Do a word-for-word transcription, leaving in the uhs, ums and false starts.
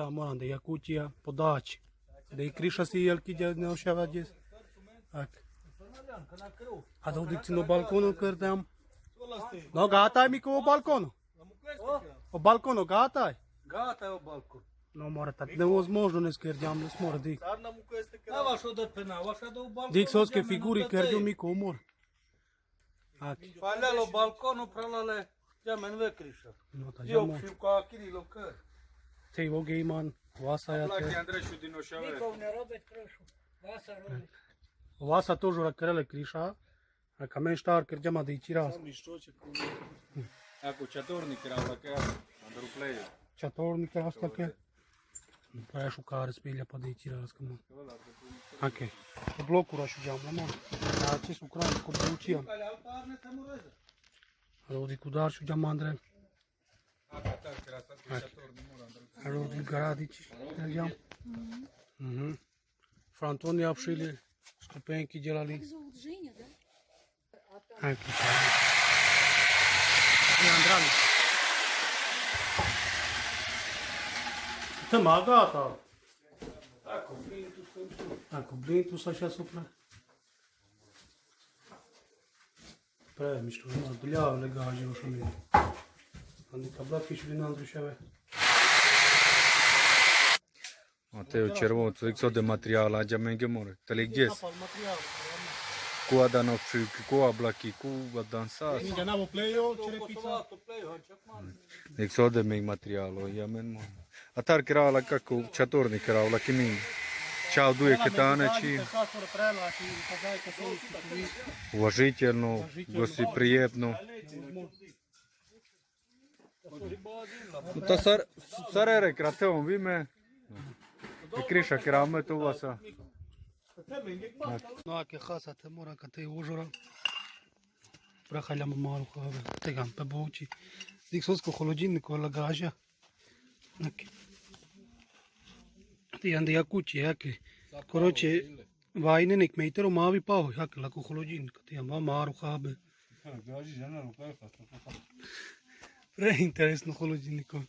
Tamo ande Jakutija, po dači. Ande i kriša si jel ki dža ne ošava džes. Ak. A dovdi tino balkono kerdam. No, gataj mi ko balkono. O balkono, gataj. Gataj o balkon. No, mora, tad nevozmožno ne skerđam, ne smora dik. Sar na muka este kera. Na vašo da pena, vaša da o balkon. Dik soske figuri kerđo mi ko mora. Ak. Paljalo balkon, upralale, ja men ve kriša. No, ta jo džamo. Šivka kirilo ke. Te voge iman, vasa ja te. Laki Andrej šudino šave. Nikov ne robet krošu. Vasa robet. Vasa to žura kerele kriša. A ka men štar kerđam ande ići raz. Sam ništo će ko. Ako čatorni kravla ke, andar u plejo. Čatorni kravla ke. Pa ja šukare spelja pa da ići raz kamo. Ake. O blokura šuđam, la man. Znači su kraj ko bučija. A ovdi kudar šuđam andre. A ovdi garadić, šuđam. Mhm. Frontoni apšili, stupenki djelali. Kako zove, Ženja, da? Aj, ki pa. E, Andrani. Te magata. Ako blintu sa šas upra. Pre, mišlo, ma, dulja, le gaži, o šami. Andi kabla pišu li nandru šave. A te o červo, co dik so de materijala, ađa menge more. Te li gdje si? Ko adan o pšivki, ko ablaki, ko adan sas. Minga navo plejo, čerepica. Dik so de menge materijalo, ja men more. A tar kerala kako čatorni kerala, ki mi. Čao duje ketane či. Уважително, гостеприємно. No ta sar, sar ere krate on vime. E kriša kerame to vasa. No, ake hasa te mora kate ožora. Prahaljam maru have. Tegam pe buči. Dik sosko holodžiniko la gaža. Ake. Te ande Jakuči, ake. Koroče, vajne nek me i tero mavi pao, ake lako holodžiniko, te jam maru habe. Pre interesno holodžiniko.